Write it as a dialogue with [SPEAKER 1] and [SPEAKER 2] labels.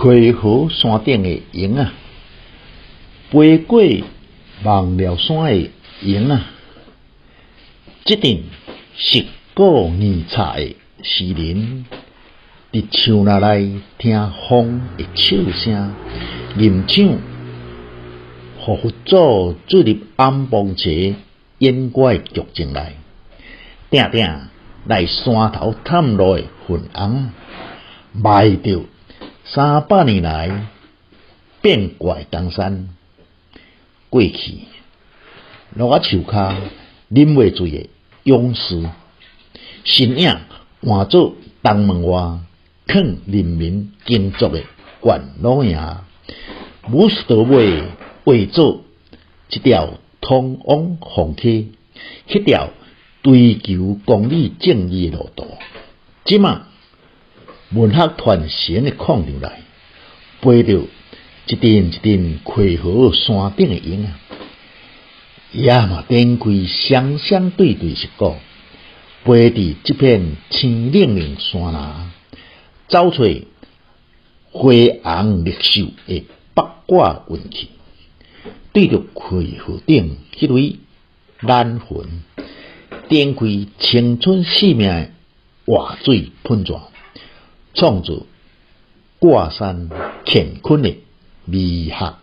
[SPEAKER 1] 溪河山頂的鷹仔，飛過望寮山的鷹仔，這陣蝕鼓硬插的詩人，佇樹林內聽風的笑聲，吟唱，予佛祖進入暗枋茶演歌的劇情內，定定來山頭探路的雲翁仔，邁著300年來變卦的江山，過去蘆仔樹跤啉袂醉的勇士，身影換做東門外勸人民耕作的縣老爺，武士道尾畫做這條通往鳳溪，彼條追求公理正義的路途。這馬文學傳承的礦場內，飛著一陣一陣溪河山頂的鷹仔，也嘛展開雙雙對對蝕鼓，飛佇這片青冷冷山林，走出飛紅綠秀的八卦運氣，對著溪河頂彼位懶魂，展開青春生命的活水噴泉，創造掛山乾坤的美學。